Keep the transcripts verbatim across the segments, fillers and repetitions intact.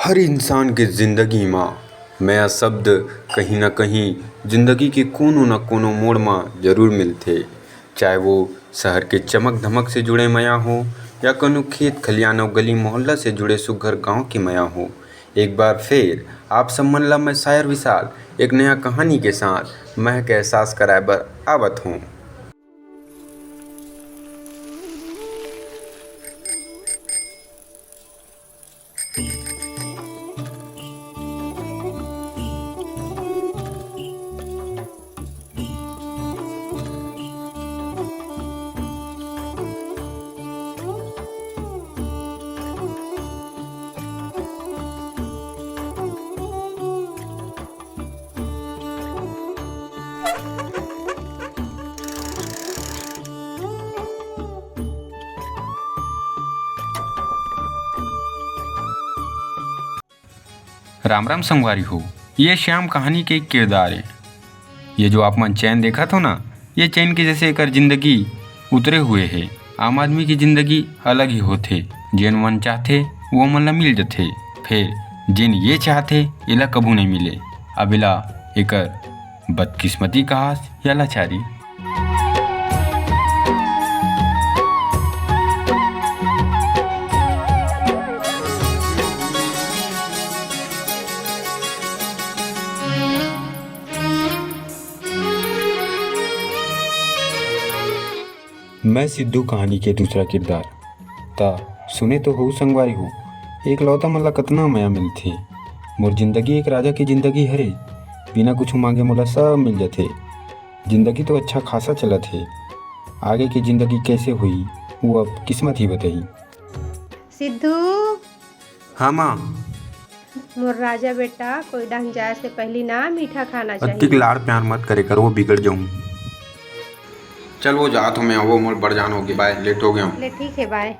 हर इंसान के जिंदगी म मया शब्द कहीं न कहीं जिंदगी के कोनो न कोनो मोड़ म जरूर मिलथे। चाहे वो शहर के चमक धमक से जुड़े मया हो या कोनो खेत खलियान अउ गली मोहल्ला से जुड़े सुघर गांव के मया हो। एक बार फिर आप सब मन ला मैं शायर विशाल एक नया कहानी के साथ महक एहसास कराए बर आवत हूँ। राम राम संगवारी हो, ये श्याम कहानी के एक किरदार ए। ये जो आप मन चैन देखत हो ना, ये चैन के जैसे एकर जिंदगी उतरे हुए हे। आम आदमी की जिंदगी अलग ही होथे। जेन मन चाहथे, वो मन ला मिल जथे। फेर जेन ये चाहथे, एला कभू नहीं मिले। अब एला एकर बदकिस्मती कहास या लाचारी। मैं सिद्धू कहानी के दूसरा किरदार। त सुने तो हो संगवारी हो, एकलौता मन ला कतना मया मिलथे। मोर जिंदगी एक राजा के जिंदगी हरे, बिना कुछु मांगे मोला सब मिल जथे। जिंदगी तो अच्छा खासा चलत हे, आगे के जिंदगी कैसे होही, वो अब किस्मत ही बताही। सिद्धू। हाँ माँ। मोर राजा बेटा, कोई डहन जाए से पहली ना मीठा खाना चाहिए। अतिक लाड़ प्यार मत करे कर, वो बिगड़ जाऊँ। चल वो जात हो मैं, वो मोर बड़ जान होगे, बाय, लेट हो गया हूँ। ले ठीक है, बाय।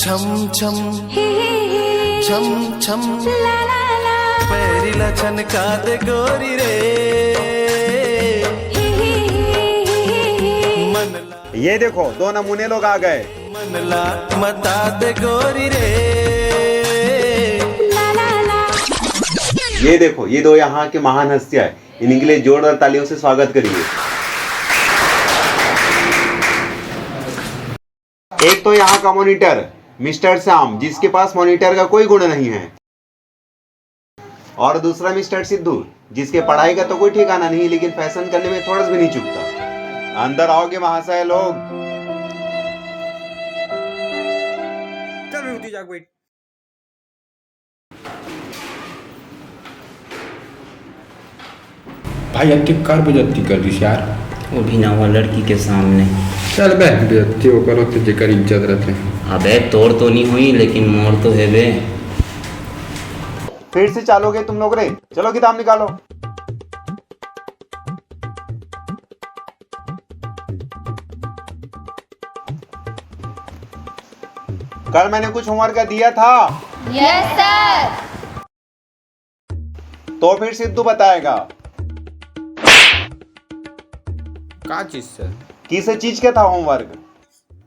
छम छम, छम छम, पैरी ला छनका दे गोरी रे। मन ला ये देखो, दो नमूने लोग आ गए। मन ला मता दे गोरी रे। ये देखो, ये दो यहाँ के महान हस्तियां हैं। इनके लिए जोरदार तालियों से स्वागत करिए। एक तो यहाँ का मॉनिटर मिस्टर श्याम, जिसके पास मॉनिटर का कोई गुण नहीं है, और दूसरा मिस्टर सिद्धू, जिसके पढ़ाई का तो कोई ठिकाना नहीं, लेकिन फैशन करने में थोड़ा सा भी नहीं चूकता। अंदर आओगे महाशय लोग? चल विभूति, जाके बैठ। भाई, अति कर बेइज्जती कर दिस यार। वो भी नवा लड़की के सामने। चल बे, बेइज्जती ओकर होथे जेकर इज्जत रथे। अबे, तोर तो नहीं हुई, लेकिन मोर तो है बे। फिर से चालोगे तुम लोग रे? चलो किताब निकालो। कल मैंने कुछ होमवर्क दिया था। Yes sir. तो फिर सिद्धू बताएगा। का चीज सर? किस चीज के था होमवर्क?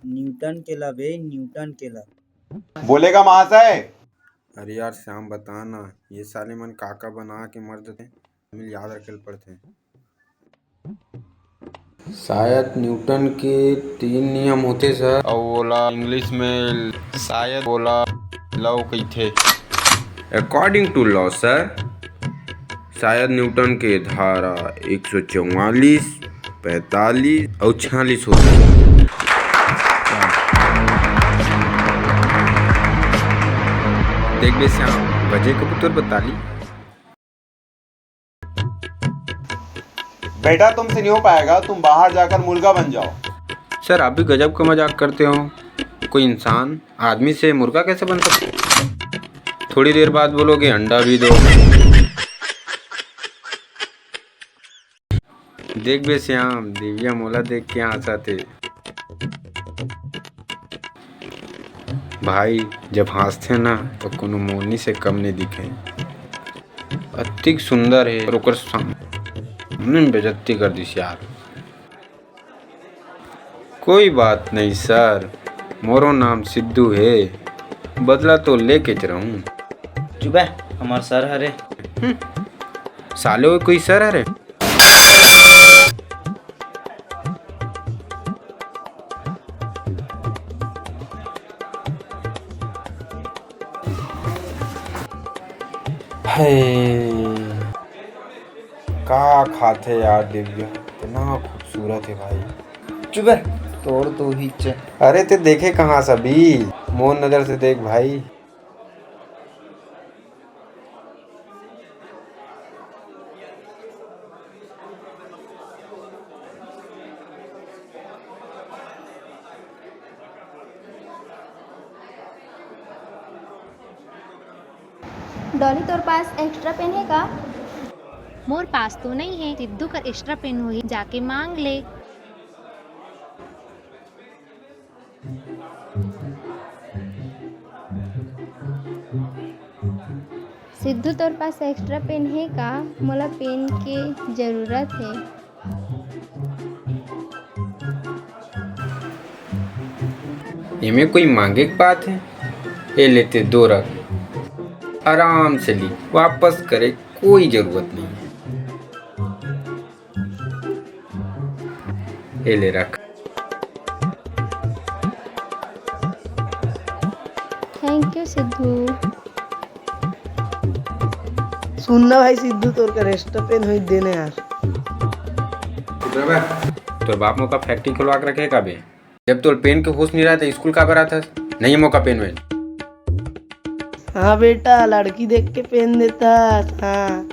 न्यूटन के ला बे, न्यूटन के ला। बोलेगा महाशय। अरे यार श्याम, बता ना, ये साले मन का का बना के मर देथे, मिल याद रखे ल पड़थे। शायद न्यूटन के तीन नियम होथे सर। अउ ओला इंग्लिश में शायद ओला लव कहिथे। According to law सर, शायद न्यूटन के धारा एक सौ चौवालीस, पैंतालीस अउ छियालीस होथे। देख बे श्याम, बजे कब तोर बताली। बेटा, तुमसे नहीं हो पाएगा, तुम बाहर जाकर मुर्गा बन जाओ। सर, आप भी गजब का मजाक करते हो। कोई इंसान आदमी से मुर्गा कैसे बन सकता है? थोड़ी देर बाद बोलोगे, "अंडा भी दो।" देख बे श्याम, दिव्या मोला देख के हंसत हे। भाई, जब हंसथे ना, तो कोनो मोरनी से कम नहीं दिखे। अतिक सुंदर हे, पर ओकर सामने में बेइज्जती कर दिस यार। कोई बात नहीं सर, मोरो नाम सिद्धू हे, बदला तो लेके च रहूं। चुप बे, हमार सर हरे। हम्म, साले वो कोई सर हरे? हे, का खाथे यार दिव्या, इतना खूबसूरत है भाई। चुप बे, तोर तो ही चे। अरे ते देखे कहाँ सभी, मोर नजर से देख भाई। डॉली, तोर पास एक्स्ट्रा पेन हे का? मोर पास तो नइ हे। सिद्धू कर एक्स्ट्रा पेन होही, जाके मांग ले। सिद्धू, तोर पास एक्स्ट्रा पेन हे का? मोला पेन के जरूरत हे। एमे कोई मांगे के बात हे? ए ले ते दो रख, आराम से ली, वापस करे कोई जरूरत नहीं है। ए ले रख। Thank you Sidhu. सुन ना भाई सिद्धू, तोर का एक्स्ट्रा पेन होई देने यार। चुप रह बे। तोर बाप मोका फैक्ट्री खुलवा के रखे का बे? जब तोर पेन के होश नहीं रहा तो स्कूल का बरा था? नहीं मोका पेन वेन। हाँ बेटा, लड़की देख के पेन देता। हाँ।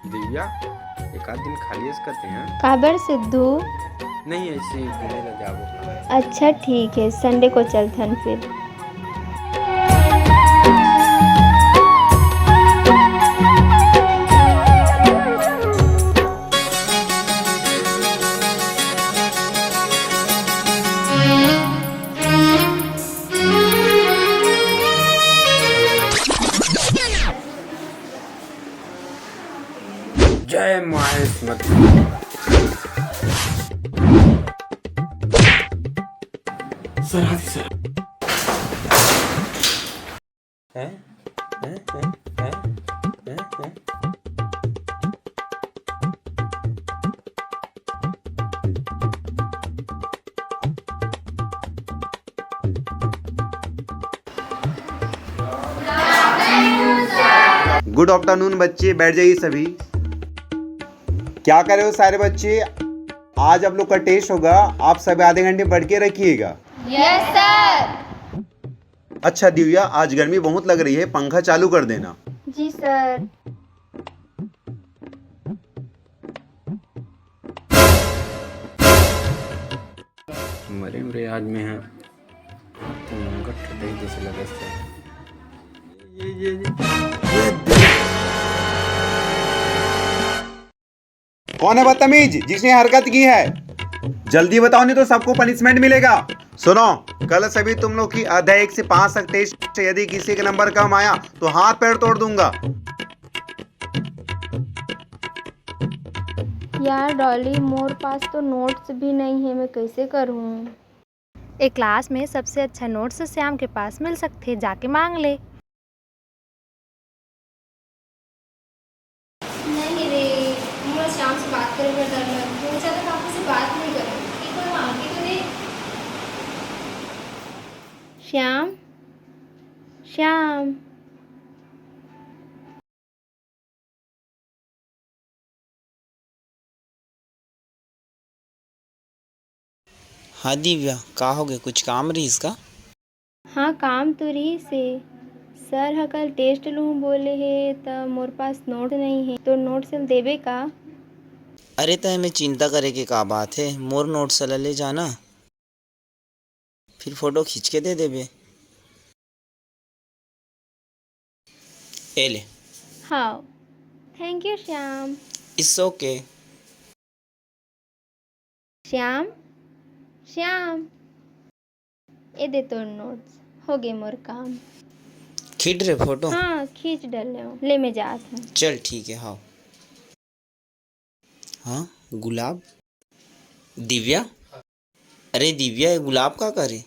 दिव्या, एक आध दिन खाली अस करते हैं। काबर सिद्धू? नहीं, ऐसे ही घूमे ला जाबो। अच्छा ठीक है, संडे को चलथन फिर। जय माहेश मत। सर, हाथ सर। हैं? हैं? हैं? हैं? हैं? हैं? गुड आफ्टरनून बच्चे, बैठ जाइए सभी। क्या कर रहे हो सारे बच्चे? आज आप लोग का टेस्ट होगा, आप सभी आधे घंटे पढ़ के रखिएगा। Yes sir. अच्छा दिव्या, आज गर्मी बहुत लग रही है, पंखा चालू कर देना। जी सर। मरे मरे आज मैं ह। तो मुंगट दही जैसे लगे से। कौन है बदतमीज जिसने हरकत की है? जल्दी बताओ, नहीं तो सबको पनिशमेंट मिलेगा। सुनो, कल सभी तुम लोग की अध्याय एक से पाँच तक टेस्ट है। यदि किसी का नंबर कम आया तो हाथ पैर तोड़ दूंगा। यार डॉली, मोर पास तो नोट्स भी नहीं है, मैं कैसे करूँ? ए क्लास में सबसे अच्छा नोट्स श्याम के पास मिल सकथे, जाके मांग ले। नहीं रे, मोला श्याम से बात करे बर डर लगथे। वो ज्यादा काकरो से बात नहीं करे। एक बार मांग के तो देख। श्याम, श्याम। हाँ दिव्या, का होगे? कुछ काम रहिस का? हाँ, काम तो रहिस हे। सर ह कल टेस्ट लूहूँ बोले हे, त मोर पास नोट नइ हे। तोर नोट्स ल देबे का? अरे, त एमे चिंता करे के का बात हे? मोर नोट्स ल ले जाना, फिर फोटो खींच के दे देबे। ए ले। हाँ, thank you Shyam. It's okay। श्याम, श्याम, ए दे तोर नोट्स, होगे मोर काम। खींच रे फोटो। हाँ, खींच डले हूँ। ले, मैं जात हूँ। चल, ठीक है, हाँ। हाँ, गुलाब। दिव्या? अरे दिव्या, ये गुलाब का करे?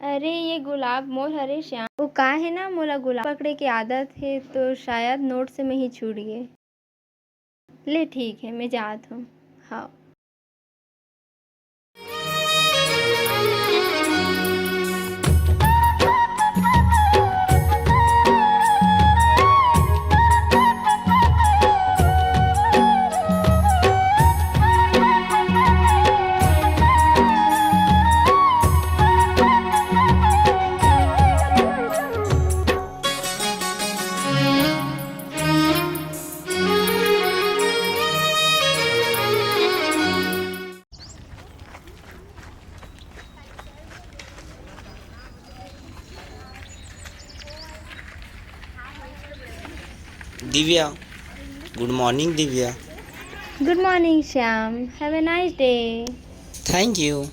अरे, ये गुलाब मोर हरे श्याम। वो का हे ना, मोला गुलाब पकड़े के आदत हे, तो शायद नोट से में ही छूट गे। ले, ठीक है, मैं जात हूँ। हाँ। Divya, good morning Divya. Good morning Shyam, have a nice day। Thank you।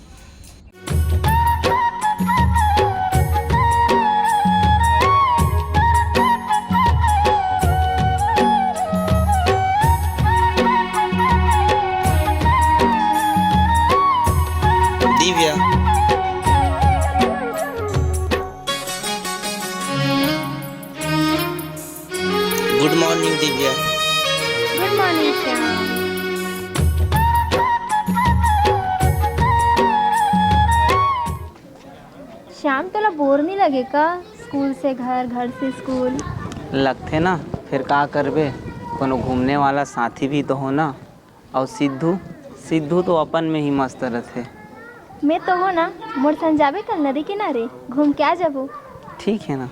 Divya. Good morning Divya. Good morning श्याम। श्याम, तोला बोर नहीं लगे का? स्कूल से घर, घर से स्कूल। लगथे ना, फिर का करबे, कोनो घूमने वाला साथी भी तो हो ना। अउ सिद्धू, सिद्धू तो अपन में ही मस्त रथे। मैं तो हो ना, मोर संग जाबे कल नदी किनारे, घूम के आ जाबो। ठीक है ना।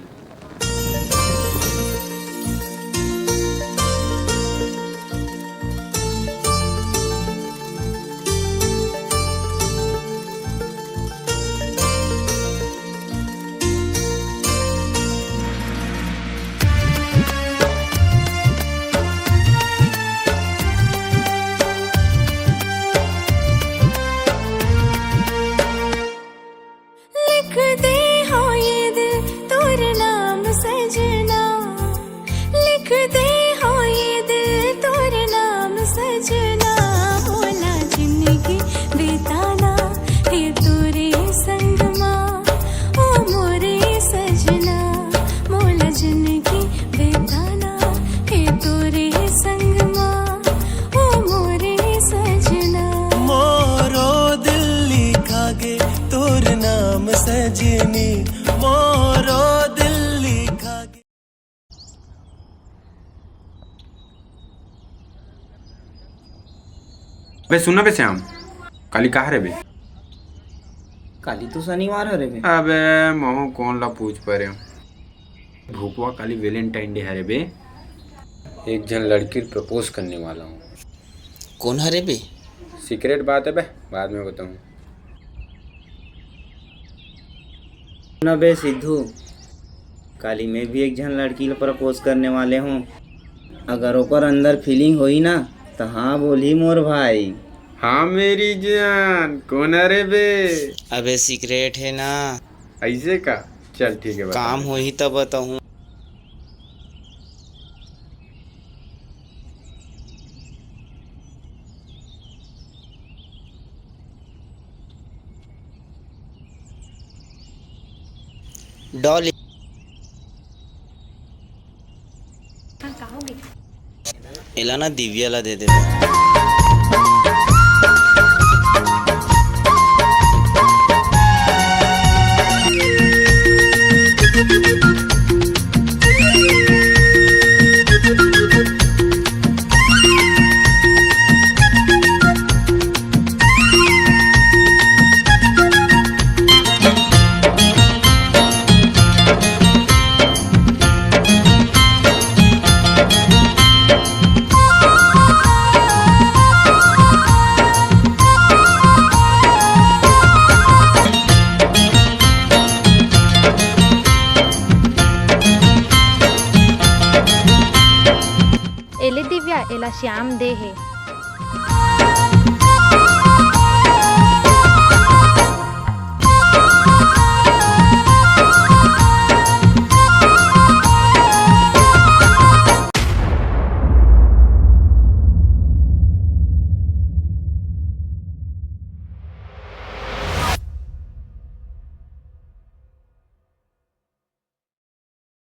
लिख दे हो ये दिल तोर नाम सजना, लिख दे हो ये दिल तोर नाम सजना, मोला जिंदगी बिताना हे तोरे संग मा, ओ मोरे सजना, मोला जिंदगी बिताना हे तोरे संग मा, ओ मोरे सजना। मोरो दिल लिखागे तोर नाम सजनी, मोरो दिल लिखागे। बे सुन ना बे श्याम, काली का हरे बे? काली तो शनिवार हरे बे। अबे महू कोन ला पूछ परे हूँ। भूपवा, काली Valentine Day हरे बे। एक झन लड़की propose करने वाला हूँ। कोन हरे बे? Secret बात है बे, बाद में बताऊँ। ना बे सिद्धू, काली मैं भी एक झन लड़की ल प्रपोज करने वाले हूँ। अगर ओकर अंदर फीलिंग होई ना, त हाँ बोली मोर भाई। हाँ मेरी जान, कौन हरे बे? अबे सीक्रेट है ना। ऐसे का? चल ठीक है, बता काम दे। होही तब बताहूँ। डॉली। हाँ, का हो गया? एला ना दिव्या ला दे देबे। एले दिव्या, एला श्याम दे हे।